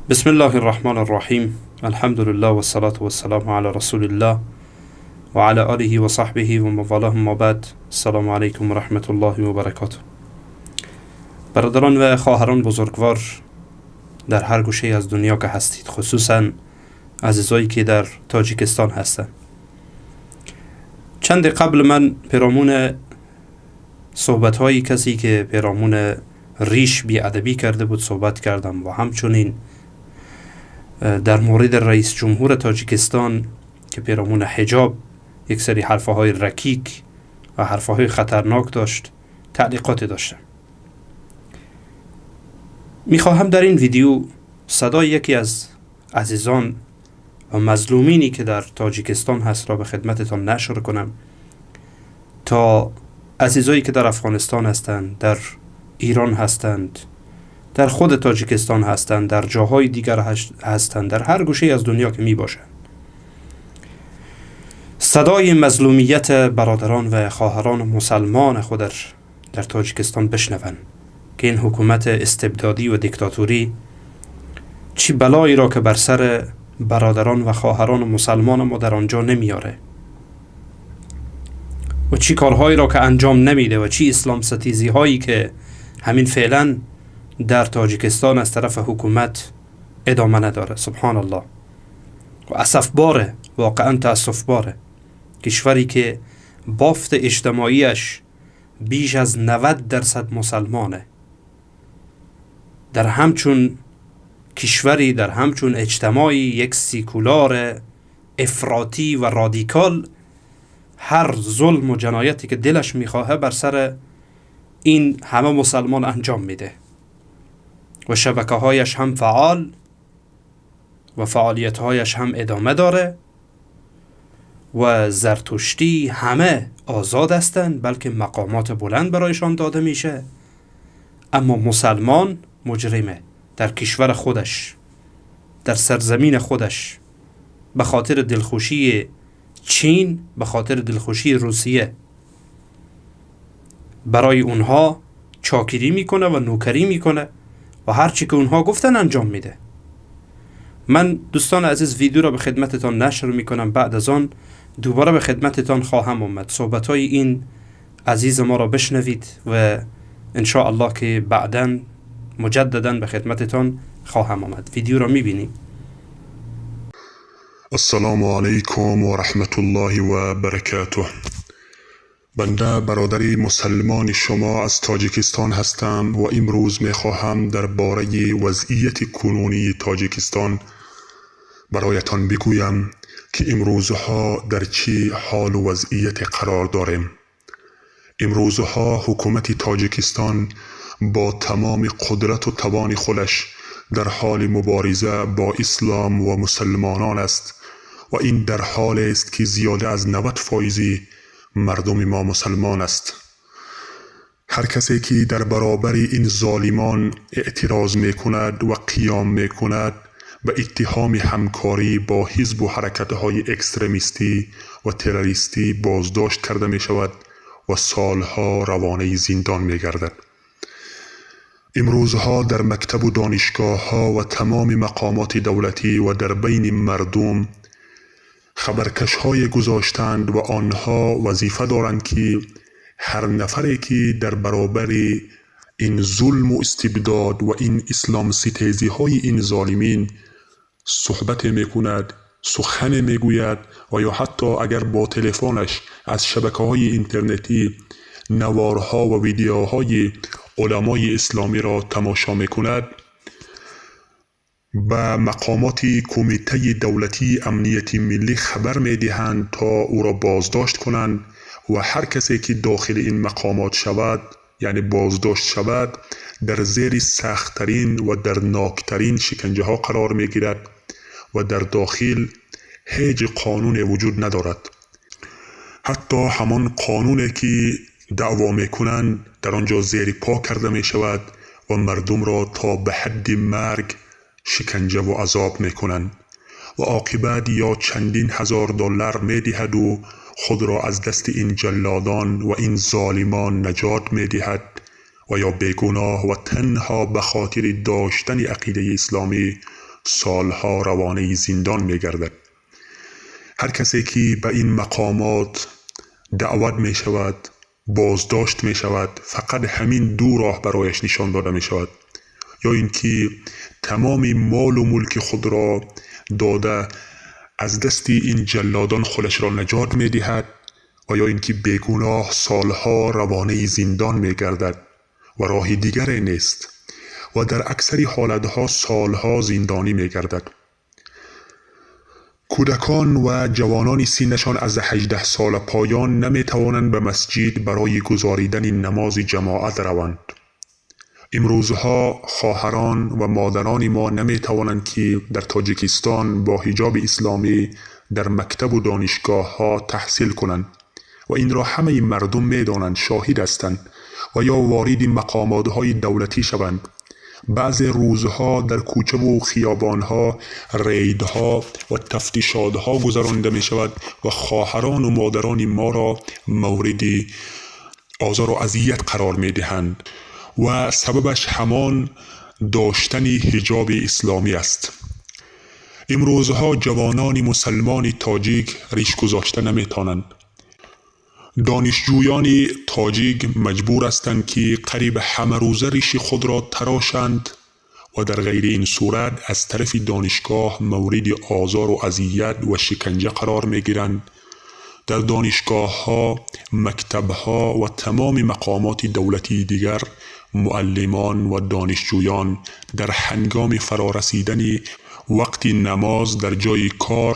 بسم الله الرحمن الرحیم. الحمد لله والصلاة والسلام علی رسول الله وعلى آله وصحبه ومن ما بعد. السلام علیکم و رحمت الله و برکاته. برادران و خواهران بزرگوار در هر گوشه از دنیا که هستید، خصوصا عزیزایی که در تاجیکستان هستند، چند قبل من پیرامون صحبت های کسی که پیرامون ریش بی ادبی کرده بود صحبت کردم و همچنین در مورد رئیس جمهور تاجیکستان که پیرامون حجاب یک سری حرفه های رکیک و حرفه های خطرناک داشت تعلیقات داشتم. میخواهم در این ویدیو صدای یکی از عزیزان و مظلومینی که در تاجیکستان هست را به خدمتتان نشر کنم تا عزیزایی که در افغانستان هستند، در ایران هستند، در خود تاجیکستان هستند، در جاهای دیگر هستند، در هر گوشه از دنیا که می باشند، صدای مظلومیت برادران و خواهران مسلمان خود در تاجیکستان بشنوند که این حکومت استبدادی و دیکتاتوری چی بلایی را که بر سر برادران و خواهران مسلمان ما در آنجا نمیاره و چی کارهایی را که انجام نمیده و چی اسلام ستیزی هایی که همین فعلا در تاجیکستان از طرف حکومت ادامه نداره. سبحان الله. و اسف باره، واقعا تاسف باره، کشوری که بافت اجتماعیش بیش از 90% مسلمانه، در همچون کشوری، در همچون اجتماعی، یک سیکولار افراطی و رادیکال هر ظلم و جنایتی که دلش میخواهه بر سر این همه مسلمان انجام میده و شبکه هایش هم فعال و فعالیت هایش هم ادامه داره و زرتشتی همه آزاد هستند، بلکه مقامات بلند برایشان داده میشه، اما مسلمان مجرمه در کشور خودش، در سرزمین خودش، به خاطر دلخوشی چین، به خاطر دلخوشی روسیه برای اونها چاکری میکنه و نوکری میکنه و هر چی که اونها گفتن انجام میده. من دوستان عزیز ویدیو را به خدمتتان نشر میکنم، بعد از آن دوباره به خدمتتان خواهم آمد. صحبت های این عزیز ما را بشنوید و ان الله که بعدا مجددا به خدمتتان خواهم آمد. ویدیو را میبینیم. السلام علیکم و رحمت الله و برکاته. بنده برادر مسلمان شما از تاجیکستان هستم و امروز میخواهم درباره وضعیت کنونی تاجیکستان برایتان بگویم که امروزها در چی حال و وضعیت قرار داریم. امروزها حکومت تاجیکستان با تمام قدرت و توان خودش در حال مبارزه با اسلام و مسلمانان است و این در حال است که زیاده از 90 فایزی مردم ما مسلمان است. هر کسی که در برابر این ظالمان اعتراض می کند و قیام می کند به اتهام همکاری با حزب و حرکت‌های اکسترمیستی و تروریستی بازداشت کرده می شود و سالها روانه زندان می گردد. امروزها در مکتب و دانشگاه ها و تمام مقامات دولتی و در بین مردم خبرکش های گذاشتند و آنها وظیفه دارند که هر نفری که در برابر این ظلم و استبداد و این اسلام ستیزی های این ظالمین صحبت میکند، سخن میگوید و یا حتی اگر با تلفنش از شبکه های اینترنتی نوارها و ویدیوهای علمای اسلامی را تماشا میکند، به مقامات کمیته دولتی امنیت ملی خبر میدهند تا او را بازداشت کنند و هر کسی که داخل این مقامات شود، یعنی بازداشت شود، در زیر سختترین و درناکترین شکنجه ها قرار میگیرد و در داخل هیچ قانون وجود ندارد. حتی همان قانونی که دعوا میکنند در آنجا زیر پا کرده می شود و مردم را تا به حد مرگ شکنجه و عذاب میکنند و عاقبت یا چندین هزار دلار میدهد و خود را از دست این جلادان و این ظالمان نجات میدهد و یا بیگناه و تنها به خاطر داشتن عقیده اسلامی солҳо равонаи зиндон мегардад. Ҳар касе ки ба ин мақомот даъват мешавад, боздошт мешавад, фақат ҳамин ду роҳ барояш нишон дода мешавад: ё ин ки тамоми молу мулки худро дода аз дасти ин ҷаллодон худашро наҷот медиҳад, ва ё ин ки бегуноҳ солҳо равонаи зиндон мегардад ва роҳи дигаре нест ва дар аксари ҳолатҳо солҳо зиндонӣ мегардад. Кӯдакон ва ҷавонони синнашон аз 18 сола поён наметавонанд ба масҷид барои гузоридани намози ҷамоат раванд. Имрӯзҳо хоҳарон ва модарони мо наметавонанд ки дар Тоҷикистон бо ҳиҷоби исломӣ дар мактабу донишгоҳҳо таҳсил кунанд ва инро ҳамаи мардум медонанд, шоҳид ҳастанд, ва ё вориди мақомотҳои давлатӣ шаванд. Баъзе рӯзҳо дар кӯчаву хиёбонҳо рейдҳо ва тафтишотҳо гузаронида мешавад ва хоҳарону модарони моро мавриди озору азият қарор медиҳанд ва сабабаш ҳамон доштани ҳиҷоби исломӣ аст. Имрӯзҳо ҷавонони мусалмони тоҷик риш гузошта наметавонанд. Донишҷӯёни тоҷик маҷбур ҳастанд, ки қариб ҳамарӯза риши худро тарошанд ва дар ғайри ин сурат аз тарафи донишгоҳ мавриди озору азият ва шиканҷа қарор мегиранд. Дар донишгоҳҳо, мактабҳо ва тамоми мақомоти давлатии дигар муаллимон ва донишҷӯён дар ҳангоми фарорасидани вақти намоз дар ҷои кор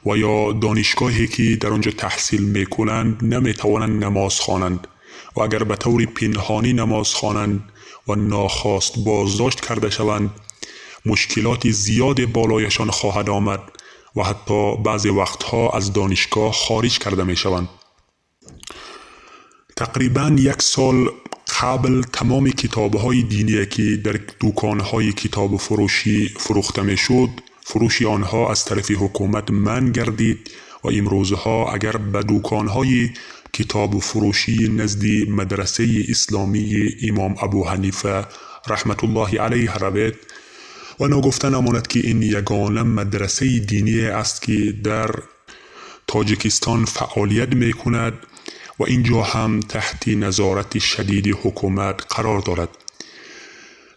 ва ё донишгоҳе ки дар он ҷо таҳсил мекунанд наметавонанд намоз хонанд ва агар ба таври пинҳонӣ намоз хонанд ва нохост боздошт карда шаванд, мушкилоти зиёде болояшон хоҳад омад ва ҳатто баъзе вақтҳо аз донишгоҳ хориҷ карда мешаванд. Тақрибан як сол қабл тамоми китобҳои диние ки дар дуконҳои китобу фурӯшӣ фурӯхта мешуд, фурӯши онҳо аз тарафи ҳукумат манъ гардид ва имрӯзҳо агар ба дуконҳои китобу фурӯшии назди мадрасаи исломии имом Абу Ҳанифа раҳматуллоҳи алайҳ равед, ва ногуфта намонад ки ин ягона мадрасаи диние аст ки дар Тоҷикистон фаъолият мекунад ва ин ҷо ҳам таҳти назорати шадиди ҳукумат қарор дорад.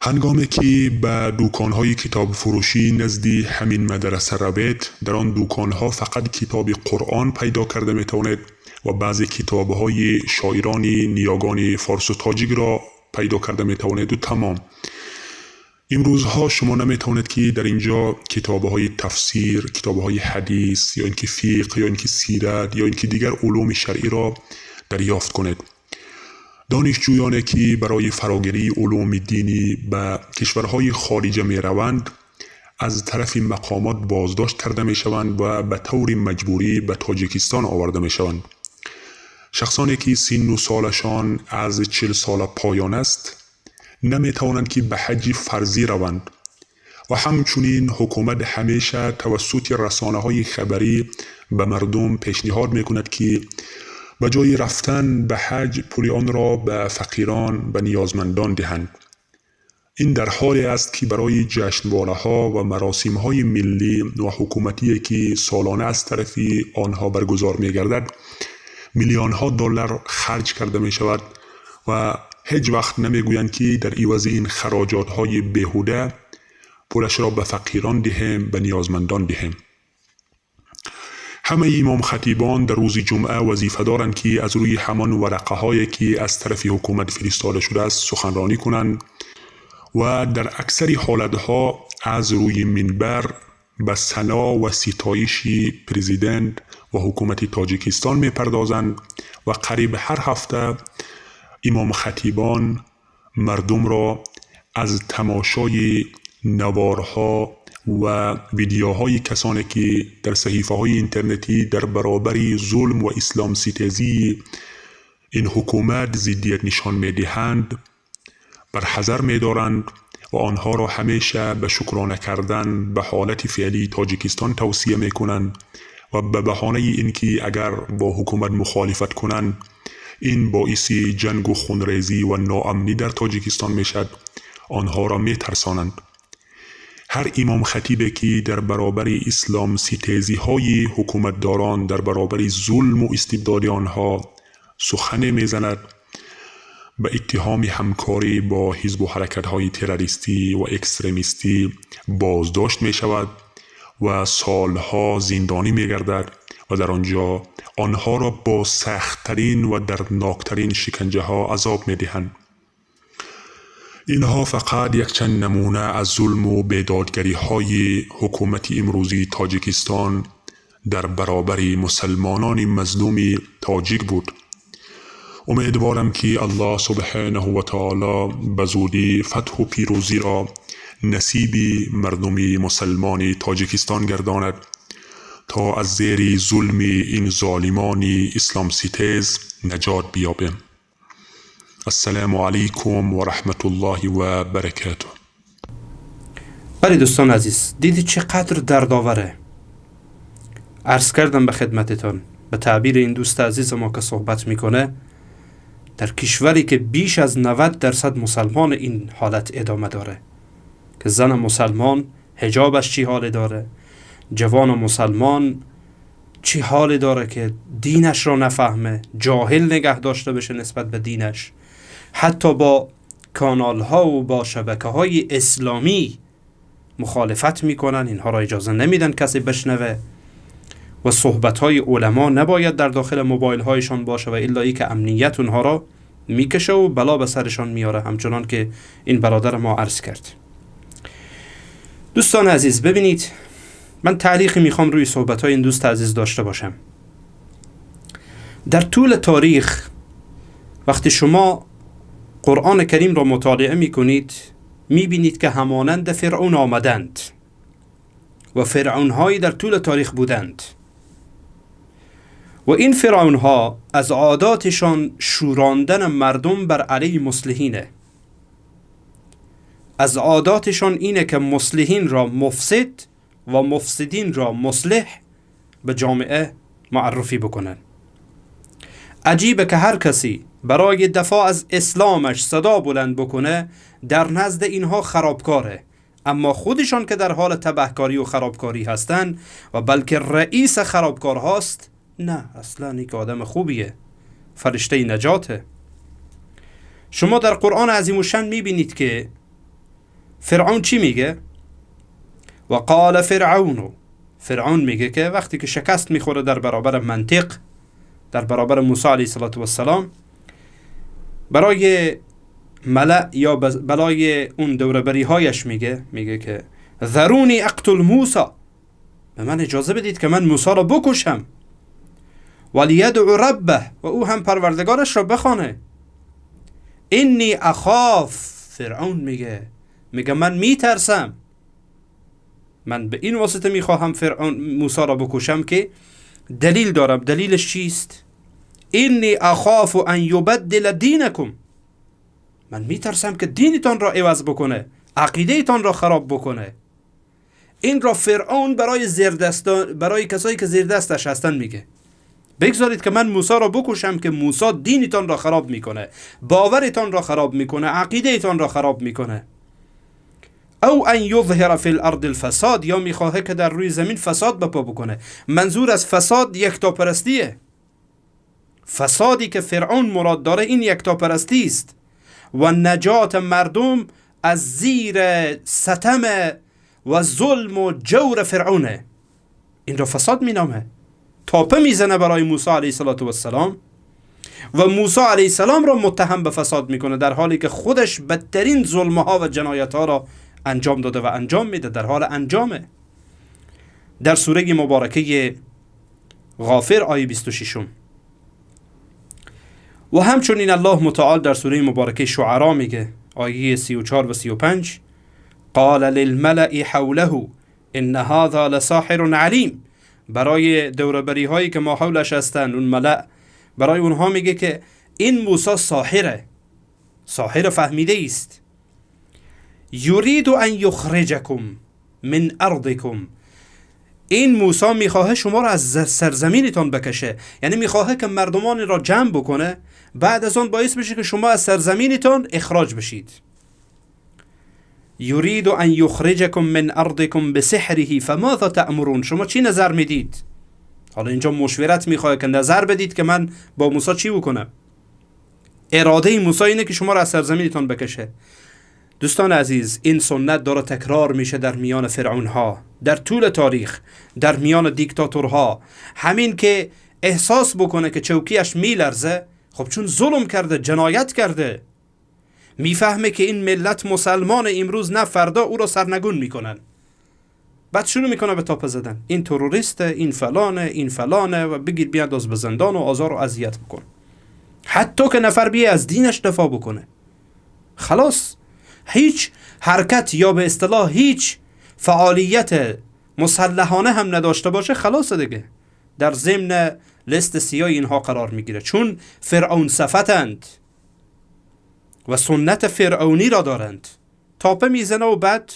Ҳангоме ки ба дуконҳои китобфурӯшӣ назди ҳамин мадраса равед, дар он дуконҳо фақат китоби Қуръон пайдо карда метавонед ва баъзе китобҳои шоирони ниёгони форсу тоҷикро пайдо карда метавонеду тамом. Имрӯзҳо шумо наметавонед ки дар ин ҷо китобҳои тафсир, китобҳои ҳадис ё ин ки фиқҳ ё ин ки сират ё ин ки дигар улуми шаръиро дарёфт кунед. Донишҷӯёне ки барои фарогирии улуми динӣ ба кишварҳои хориҷа мераванд, аз тарафи мақомот боздошт карда мешаванд ва ба таври маҷбурӣ ба Тоҷикистон оварда мешаванд. Шахсоне ки синну солашон аз 40 сола поён аст наметавонанд ки ба ҳаҷҷи фарзӣ раванд ва ҳамчунин ҳукумат ҳамеша тавассути расонаҳои хабарӣ ба мардум пешниҳод мекунад ки ба ҷои рафтан ба ҳаҷ пули онро ба фақирон, ба ниёзмандон диҳанд. Ин дар ҳоле аст ки барои ҷашнвораҳо ва маросимҳои миллӣ ва ҳукуматие ки солона аз тарафи онҳо баргузор мегардад миллионҳо доллар харҷ карда мешавад ва ҳеҷ вақт намегӯянд ки дар ивази ин хароҷотҳои беҳуда пулашро ба фақирон диҳем, ба ниёзмандон диҳем. Ҳамаи имомхатибон дар рӯзи ҷумъа вазифа доранд ки аз рӯи ҳамон варақаҳое ки аз тарафи ҳукумат фиристода шудааст суханронӣ кунанд ва дар аксари ҳолатҳо аз рӯи минбар ба сано ва ситоиши президент ва ҳукумати Тоҷикистон мепардозанд ва қариб ҳар ҳафта имомхатибон мардумро аз тамошои наворҳо ва видеоҳои касоне ки дар саҳифаҳои интернетӣ дар баробари зулм ва исломситезии ин ҳукумат зиддият нишон медиҳанд барҳазар медоранд ва онҳоро ҳамеша ба шукрона кардан ба ҳолати феълии Тоҷикистон тавсия мекунанд ва ба баҳонаи ин ки агар бо ҳукумат мухолифат кунанд ин боиси ҷангу хунрезӣ ва ноамнӣ дар Тоҷикистон мешавад, онҳоро метарсонанд. Ҳар имомхатибе ки дар баробари исломситезиҳои ҳукуматдорон, дар баробари зулму истибдоди онҳо сухане мезанад, ба иттиҳоми ҳамкорӣ бо ҳизбу ҳаракатҳои террористӣ ва экстремистӣ боздошт мешавад ва солҳо зиндонӣ мегардад ва дар он ҷо онҳоро бо сахттарин ва дардноктарин шиканҷаҳо азоб медиҳанд. Инҳо фақат якчанд намуна аз зулму бедодгариҳои ҳукумати имрӯзии Тоҷикистон дар баробари мусалмонони мазлуми тоҷик буд. Умедворам, ки Аллоҳ субҳонаҳу ва таоло ба зудӣ фатҳу пирӯзиро насиби мардуми мусалмони Тоҷикистон гардонад, то аз зери зулми ин золимони исломситез наҷот биёбем. Ассалому алайкум ва раҳматуллоҳи ва баракатуҳ. Бале, дӯстони азиз, дидед чӣ қадр дардоваре. Арз кардам ба хидматитон, ба таъбири ин дӯсти азизи мо ки суҳбат мекунад, дар кишваре ки беш аз 90% мусалмон ин ҳолат идома дорад ки зани мусалмон ҳиҷобаш чӣ ҳоле дорад, ҷавони мусалмон чӣ ҳоле дорад ки динашро нафаҳме, ҷоҳил нигаҳ дошта бشه нисбат ба динаш, ҳатто бо каналҳо ва бо шабакаҳои исломӣ мухолифат мекунанд, инҳоро иҷоза намедиҳанд касе бишнавад ва суҳбатҳои уламо набояд дар дохили мобайлҳояшон бошад ва илло ки амният онҳоро мекашад ва бало ба сарашон меорад, ҳамчунон ки ин бародари мо арз кард. Дӯстони азиз, бибинед, ман таълиқе мехоҳам рӯи суҳбатҳои ин дӯсти азиз дошта бошам. Дар тӯли таърих вақте шумо Қуръони Каримро мутолиа мекунед, мебинед ки ҳамонанди Фиръавн омаданд ва фиръавнҳое дар тӯли таърих буданд ва ин фиръавнҳо аз одаташон шӯрондани мардум бар алайҳи муслиҳине. Аз одаташон ине ки муслиҳинро муфсид ва муфсидинро муслиҳ ба ҷомеа муаррифӣ бикунанд. Аҷибе ки ҳар касе барои дифоъ аз исломаш садо баланд бикунад, дар назди инҳо харобкоре, аммо худашон ки дар ҳоли табаҳкорӣ ва харобкорӣ ҳастанд ва балки раиси харобкорҳост, на, аслан як одами хубие, фариштаи наҷоте. Шумо дар Қуръони азимушшан мебинед ки Фиръавн чӣ мегӯяд? Ва қола фиръавну, Фиръавн мегӯяд ки вақте ки шикаст мехӯрад дар баробари мантиқ, дар баробари Мусо алайҳиссалоту вассалом, барои малаъ ё барои он даврабариҳояш мегӯяд ки ذروني اقتل موسی، به من اجازه بدید که من موسی را بکشم، ولیدع ربه، و او هم پروردگارش را بخوانه. انی اخاف، فرعون میگه من میترسم، من به این واسطه میخواهم فرعون موسی را بکشم که دلیل دارم. دلیلش چیست؟ انی اخاف ان یبدل دینکم، من میترسم که دینتان را عوض بکنه، عقیدهتان را خراب بکنه. این را فرعون برای زیردستان، برای کسایی که زیردستش هستن میگه بگذارید که من موسی را بکشم که موسی دینتان را خراب میکنه، باورتان را خراب میکنه، عقیدهتان را خراب میکنه. او ان یظهر فی الارض الفساد، یا میخواه که در روی زمین فساد بپا بکنه. منظور از فساد یکتاپرستیه. فسادی که فرعون مراد داره این یکتاپرستی است و نجات مردم از زیر ستم و ظلم و جور فرعونه. این را فساد مینامه. تاپه میزنه برای موسی علیه السلام و موسی علیه السلام را متهم به فساد میکنه، در حالی که خودش بدترین ظلمها و جنایتها را انجام داده و انجام میده، در حال انجامه. در سوره مبارکه غافر آیه 26 و همچنین الله متعال در سوره مبارکه شعرا میگه آیه 34 و 35 قال للملأ حوله ان هذا لساحر علیم. برای دوربری هایی که ما حولش هستند، اون ملأ، برای اونها میگه که این موسی ساحره، ساحر فهمیده است. یرید ان یخرجکم من ارضکم، این موسی میخواه شما را از سرزمینتان بکشه، یعنی میخواه که مردمان را جمع بکنه، بعد از آن باعث بشه که شما از سرزمینتان اخراج بشید. یرید ان یخرجکم من ارضکم بسحره فماذا تأمرون. شما چی نظر میدید؟ حالا اینجا مشورت میخواد که نظر بدید که من با موسی چی بکنم. اراده موسی اینه که شما را از سرزمینتان بکشه. دوستان عزیز، این سنت داره تکرار میشه در میان فرعون ها، در طول تاریخ، در میان دیکتاتورها. همین که احساس بکنه که چوکیش میلرزه، خب چون ظلم کرده، جنایت کرده، میفهمه که این ملت مسلمان امروز نه فردا او را سرنگون میکنن. بعد شروع میکنه به تاپه زدن، این تروریسته، این فلانه، این فلانه، و بگیر بیانداز به زندان و آزار و اذیت بکن، حتی که نفر بیه از دینش دفاع بکنه. خلاص، هیچ حرکت یا به اصطلاح هیچ فعالیت مسلحانه هم نداشته باشه، خلاص دیگه در ضمن لیست سیاه اینها قرار میگیره، چون فرعون صفتند و سنت فرعونی را دارند. تاپه میزنه و بعد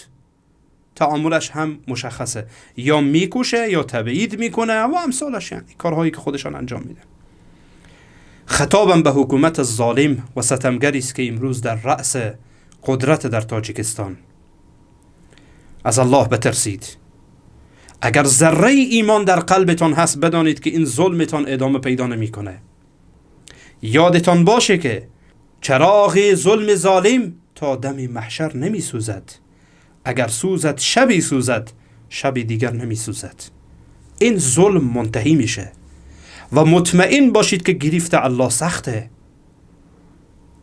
تعاملش هم مشخصه، یا میکشه یا تبعید میکنه و امثالش، یعنی کارهایی که خودشان انجام میدن. خطابم به حکومت ظالم و ستمگری است که امروز در رأس قدرت در تاجیکستان. از الله بترسید. اگر ذره ایمان در قلبتان هست، بدانید که این ظلمتان ادامه پیدا نمیکنه. یادتان باشه که چراغ ظلم ظالم تا دم محشر نمی سوزد. اگر سوزد شبی سوزد، شبی دیگر نمی سوزد. این ظلم منتهی میشه و مطمئن باشید که گرفت الله سخته.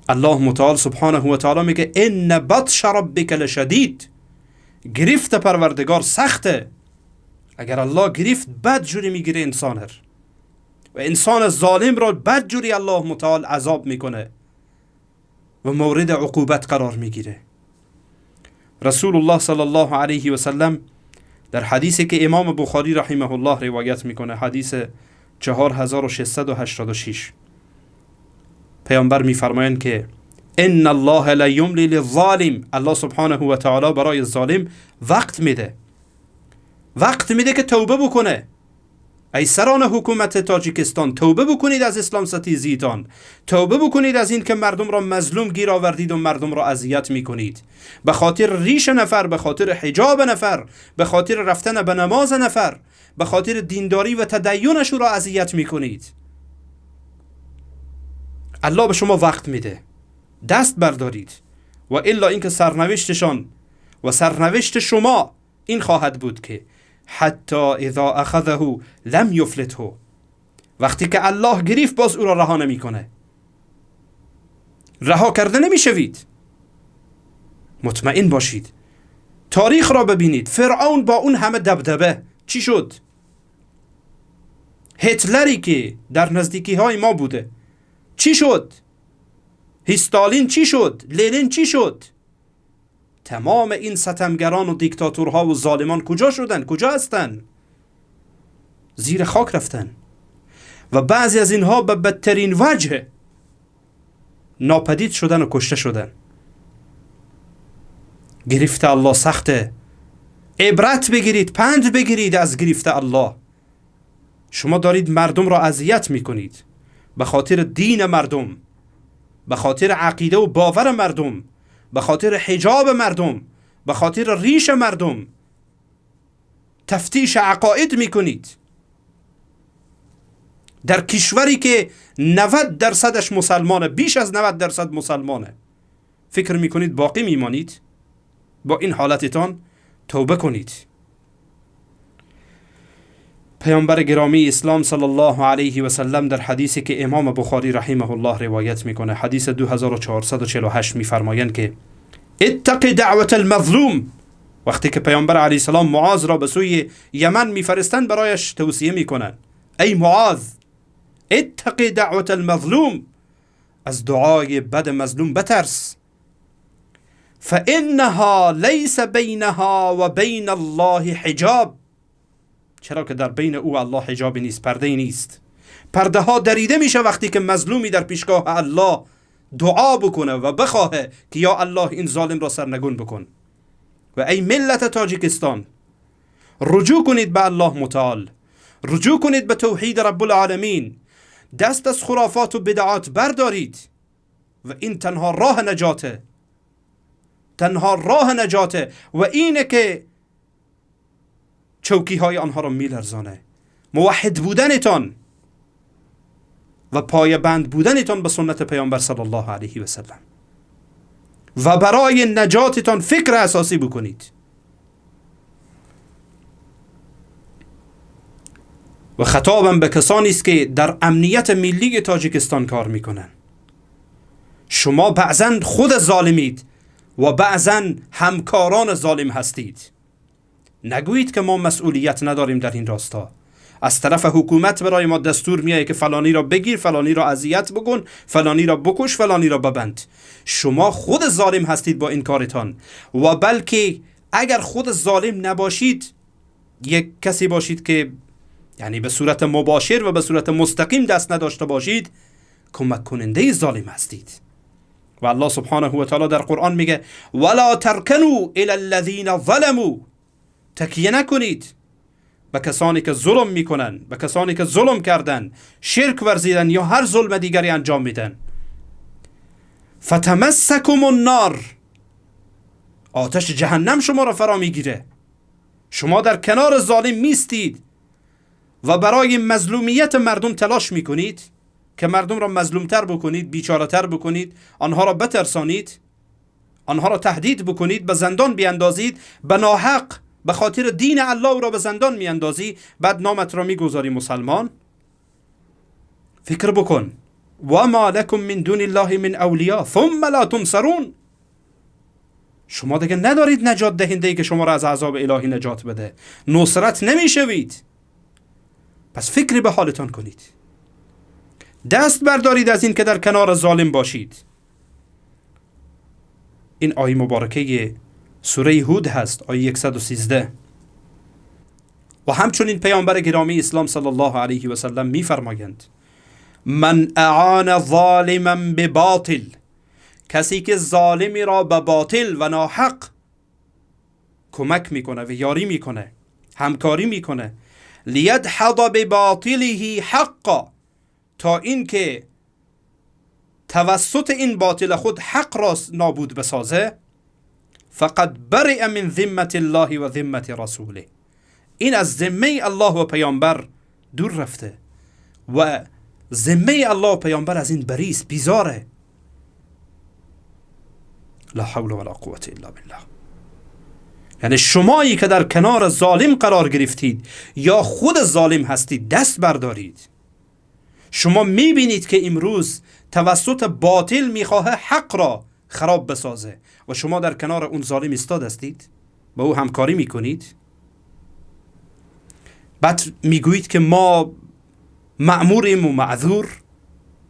الله متعال سبحانه و تعالی میگه ان بطش ربک لشدید. گرفت پروردگار سخته. اگر الله گرفت بد جوری میگیره انسان و انسان ظالم را بد جوری الله متعال عذاب میکنه و مورد عقوبت قرار میگیره. رسول الله صلی الله علیه و سلم در حدیثی که امام بخاری رحمه الله روایت میکنه، حدیث 4686، پیامبر میفرمایند که ان الله لا یملی للظالم. الله سبحانه و تعالی برای ظالم وقت میده، وقت میده که توبه بکنه. ای سران حکومت تاجیکستان، توبه بکنید از اسلام ستیزیتان، توبه بکنید از این که مردم را مظلوم گیر آوردید و مردم را اذیت میکنید. به خاطر ریش نفر، به خاطر حجاب نفر، به خاطر رفتن به نماز نفر، به خاطر دینداری و تدینش را اذیت میکنید. الله به شما وقت میده، دست بردارید و الا اینکه سرنوشتشان و سرنوشت شما این خواهد بود که حتی اذا اخذه لم یفلته. وقتی که الله گرفت باز او را رها نمیکنه، رها کرده نمیشوید. مطمئن باشید. تاریخ را ببینید، فرعون با اون همه دبدبه چی شد؟ هیتلری که در نزدیکی های ما بوده چی شد؟ استالین چی شد؟ لنین چی شد؟ تمام این ستمگران و دیکتاتورها و ظالمان کجا شدن؟ کجا هستن؟ زیر خاک رفتن و بعضی از اینها به بدترین وجه ناپدید شدن و کشته شدن. گرفت الله سخته. عبرت بگیرید، پند بگیرید از گرفت الله. شما دارید مردم را اذیت میکنید به خاطر دین مردم، به خاطر عقیده و باور مردم، به خاطر حجاب مردم، به خاطر ریش مردم. تفتیش عقاید میکنید در کشوری که 90% مسلمانه، بیش از 90% مسلمانه. فکر میکنید باقی میمانید با این حالتتان؟ توبه کنید. پیامبر گرامی اسلام صلی الله علیه و سلم در حدیثی که امام بخاری رحمه الله روایت میکنه، حدیث 2448، میفرمایند که اتق دعوت المظلوم. وقتی که پیامبر علیه السلام معاذ را به سوی یمن میفرستند، برایش توصیه میکنند ای معاذ اتق دعوت المظلوم، از دعای بد مظلوم بترس. فانها لیس بینها و بین الله حجاب. چرا که در بین او الله حجابی نیست، پرده نیست. پرده ها دریده میشه وقتی که مظلومی در پیشگاه الله دعا بکنه و بخواهه که یا الله این ظالم را سرنگون بکن. و ای ملت تاجیکستان، رجوع کنید به الله متعال، رجوع کنید به توحید رب العالمین، دست از خرافات و بدعات بردارید و این تنها راه نجاته. تنها راه نجاته و اینه که چوکی های آنها را میلرزانه. موحد بودنتان و پایبند بودنتان به سنت پیامبر صلی الله علیه و سلم و برای نجاتتان فکر اساسی بکنید. و خطابم به کسانی است که در امنیت ملی تاجیکستان کار میکنن. شما بعضا خود ظالمید و بعضا همکاران ظالم هستید. نگویید که ما مسئولیت نداریم در این راستا. از طرف حکومت برای ما دستور میایه که فلانی را بگیر، فلانی را اذیت بکن، فلانی را بکش، فلانی را ببند. شما خود ظالم هستید با این کارتان، و بلکه اگر خود ظالم نباشید، یک کسی باشید که یعنی به صورت مباشر و به صورت مستقیم دست نداشته باشید، کمک کننده ظالم هستید. و الله سبحانه و تعالی در قرآن میگه ولا ترکنوا الی الذین ظلموا، تکیه نکنید به کسانی که ظلم میکنن، به کسانی که ظلم کردن، شرک ورزیدن یا هر ظلم دیگری انجام میدن. فتمسکم النار، آتش جهنم شما را فرا میگیره. شما در کنار ظالم میستید و برای مظلومیت مردم تلاش میکنید که مردم را مظلومتر بکنید، بیچاره تر بکنید، آنها را بترسانید، آنها را تهدید بکنید، به زندان بیاندازید، به ناحق به خاطر دین الله را به زندان میاندازی، بعد نامت را میگذاری مسلمان. فکر بکن، و ما لکم من دون الله من اولیا ثم لا تنصرون. شما دیگه ندارید نجات دهنده ای که شما را از عذاب الهی نجات بده، نصرت نمیشوید. پس فکری به حالتان کنید، دست بردارید از این که در کنار ظالم باشید. این آیه مبارکه سوره هود هست، آیه 113. و همچنین پیامبر گرامی اسلام صلی الله علیه و سلم میفرمایند من اعان ظالما بباطل، کسی که ظالمی را به باطل و ناحق کمک میکنه و یاری میکنه، همکاری میکنه، لیدحض بباطله حقا، تا اینکه توسط این باطل خود حق را نابود بسازه، فقد برئ من ذمة الله و ذمة رسوله، این از ذمه الله و پیامبر دور رفته و ذمه الله و پیامبر از این بریست، بیزاره. لا حول ولا قوة الا بالله. یعنی شمایی که در کنار ظالم قرار گرفتید یا خود ظالم هستید، دست بردارید. شما میبینید که امروز توسط باطل میخواه حق را خراب بسازه و شما در کنار اون ظالم ایستاد هستید، با او همکاری میکنید. بعد میگویید که ما مأموریم و معذور.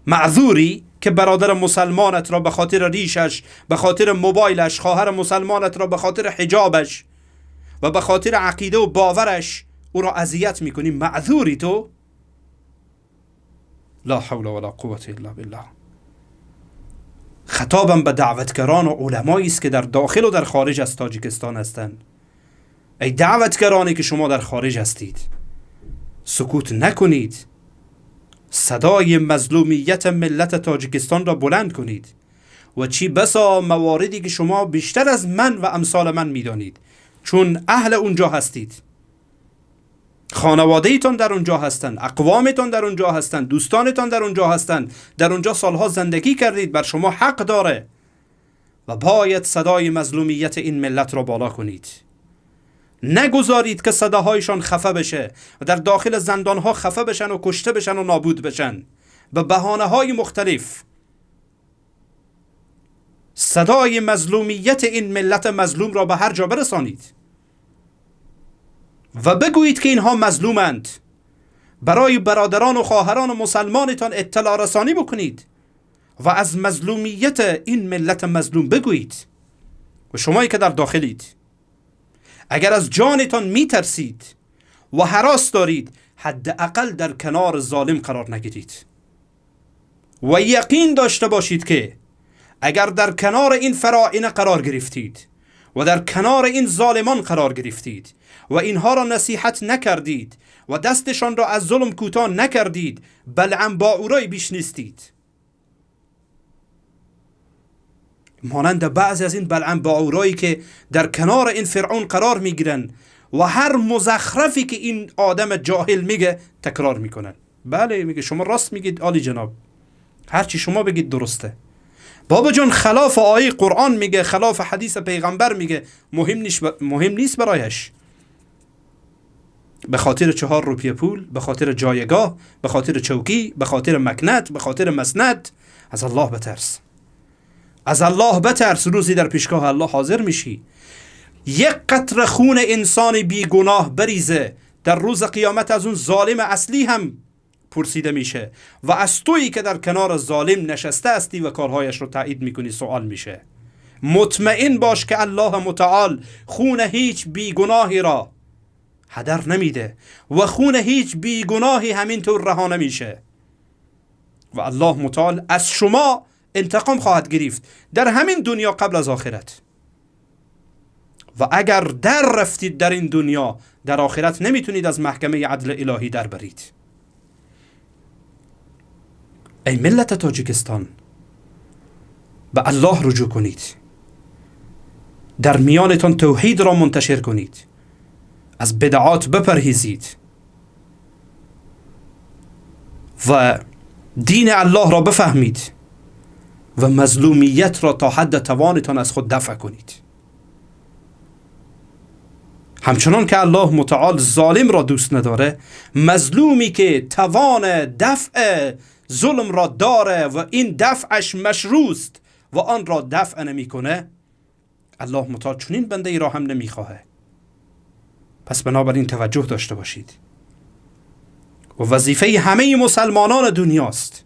معذوری که برادر مسلمانت را به خاطر ریشش، به خاطر موبایلش، خواهر مسلمانت را به خاطر حجابش و به خاطر عقیده و باورش او را اذیت میکنی، معذوری تو؟ لا حول ولا قوة الا بالله. خطابم به دعوتگران و علمایی است که در داخل و در خارج از تاجیکستان هستند. ای دعوتگرانی که شما در خارج هستید، سکوت نکنید، صدای مظلومیت ملت تاجیکستان را بلند کنید. و چی بسا مواردی که شما بیشتر از من و امثال من میدانید، چون اهل اونجا هستید، خانواده ایتان در اونجا هستند، اقوامتان در اونجا هستند، دوستانتان در اونجا هستند، در اونجا سالها زندگی کردید، بر شما حق داره و باید صدای مظلومیت این ملت را بالا کنید. نگذارید که صداهایشان خفه بشه و در داخل زندانها خفه بشن و کشته بشن و نابود بشن به بهانه های مختلف. صدای مظلومیت این ملت مظلوم را به هر جا برسانید و بگویید که اینها مظلومند. برای برادران و خواهران و مسلمانتان اطلاع رسانی بکنید و از مظلومیت این ملت مظلوم بگویید. و شمایی که در داخلید، اگر از جانتان میترسید و هراس دارید، حداقل در کنار ظالم قرار نگیرید و یقین داشته باشید که اگر در کنار این فراعنه قرار گرفتید و در کنار این ظالمان قرار گرفتید و اینها را نصیحت نکردید و دستشان را از ظلم کوتاه نکردید، بلعم باعورای بیش نیستید. مانند بعضی از این بلعم باعورایی که در کنار این فرعون قرار میگیرن و هر مزخرفی که این آدم جاهل میگه تکرار میکنن. بله، میگه شما راست میگید عالی جناب، هرچی شما بگید درسته. بابا جان خلاف آیه قرآن میگه، خلاف حدیث پیغمبر میگه، مهم نیست برایش. به خاطر 4 روپیه پول، به خاطر جایگاه، به خاطر چوکی، به خاطر مکنت، به خاطر مسند، از الله بترس. از الله بترس، روزی در پیشگاه الله حاضر میشی. یک قطره خون انسان بیگناه بریزه، در روز قیامت از اون ظالم اصلی هم پرسیده میشه و از تویی که در کنار ظالم نشسته هستی و کارهایش رو تایید میکنی سوال میشه. مطمئن باش که الله متعال خون هیچ بیگناهی را هدر نمیده و خون هیچ بیگناهی همینطور رها نمیشه و الله متعال از شما انتقام خواهد گرفت در همین دنیا قبل از آخرت. و اگر در رفتید در این دنیا، در آخرت نمیتونید از محکمه عدل الهی در برید. ای ملت تاجیکستان، به الله رجوع کنید، در میانتان توحید را منتشر کنید، از بدعات بپرهیزید و دین الله را بفهمید و مظلومیت را تا حد توانتان از خود دفع کنید. همچنان که الله متعال ظالم را دوست نداره، مظلومی که توان دفع ظلم را داره و این دفعش مشروع است و آن را دفع نمیکنه، الله متعال چنین بنده ای را هم نمیخواه. پس بنابراین توجه داشته باشید و وظیفه همه مسلمانان دنیاست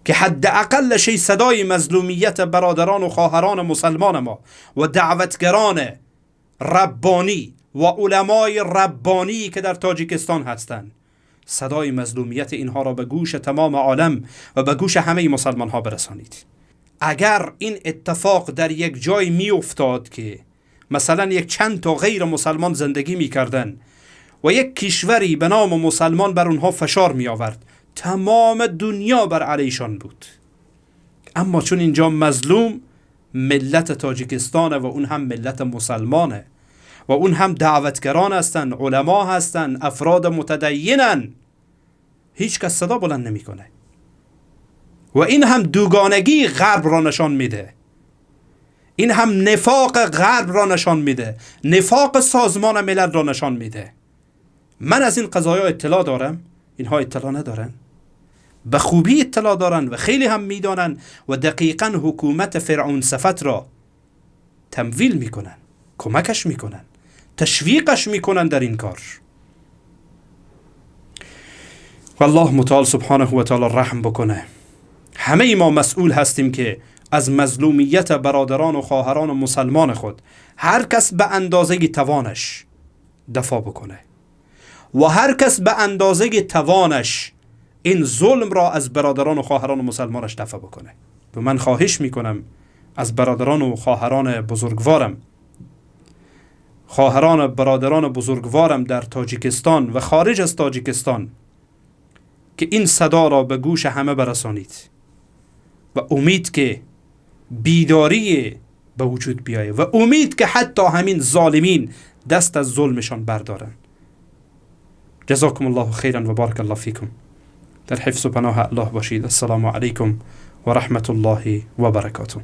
که حداقل شی صدای مظلومیت برادران و خواهران مسلمان ما و دعوتگران ربانی و علمای ربانی که در تاجیکستان هستند، صدای مظلومیت اینها را به گوش تمام عالم و به گوش همه مسلمان ها برسانید. اگر این اتفاق در یک جای می افتاد که مثلا یک چند تا غیر مسلمان زندگی می کردن و یک کشوری به نام مسلمان بر اونها فشار می آورد، تمام دنیا بر علیشان بود. اما چون اینجا مظلوم ملت تاجیکستانه و اون هم ملت مسلمانه و اون هم دعوتگران هستن، علما هستن، افراد متدینن، هیچ کس صدا بلند نمیکنه و این هم دوگانگی غرب را نشان میده، این هم نفاق غرب را نشان میده، نفاق سازمان ملل را نشان میده. من از این قضایا اطلاع دارم، اینها اطلاع ندارن، به خوبی اطلاع دارن و خیلی هم میدانن و دقیقا حکومت فرعون صفت را تمویل میکنن، کمکش میکنن، تشویقش میکنن در این کار. و الله متعال سبحانه و تعالی رحم بکنه. همه ما مسئول هستیم که از مظلومیت برادران و خواهران و مسلمان خود هر کس به اندازه توانش دفاع بکنه و هر کس به اندازه توانش این ظلم را از برادران و خواهران و مسلمانش دفع بکنه. و من خواهش میکنم از برادران و خواهران بزرگوارم، خواهران و برادران بزرگوارم در تاجیکستان و خارج از تاجیکستان که این صدا را به گوش همه برسانید و امید که بیداری به وجود بیایه و امید که حتی همین ظالمین دست از ظلمشان بردارن. جزاکم الله خیرا و بارک الله فیکم. در حفظ و پناه الله باشید. السلام علیکم و رحمت الله و برکاته.